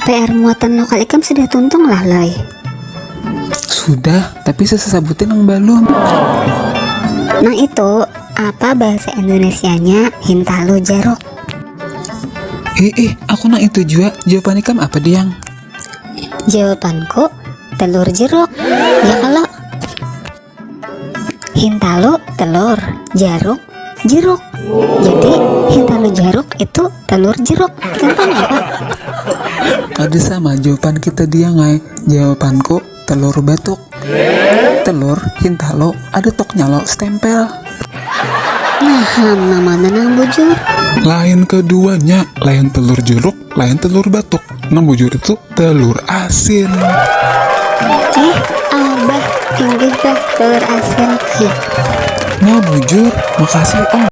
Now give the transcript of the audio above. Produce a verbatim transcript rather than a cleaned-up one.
P R muatan lokal ikam sudah tuntung lah, Loy? Sudah, tapi sesabutin yang belum. Nang itu, apa bahasa Indonesianya hintalu jeruk? Ih, ih, aku nang itu jua. Jawaban ikam apa, Diang? Jawabanku, telur jeruk. Ya kalau hintalu, telur, jaruk, jeruk. Jadi, hintalu jaruk itu telur jeruk. Gampang apa? Kada sama jawaban kita, Diang ai. Jawabanku telur batuk. Telur, hintalu, ada toknya lo stempel. Nah, ham, nang mana nang bujur? Lain keduanya, lain telur jeruk, lain telur batuk. Nang bujur itu telur asin. Eh, abah, inggih bah, telur asin. Hih. Nah, bujur, makasih, Om.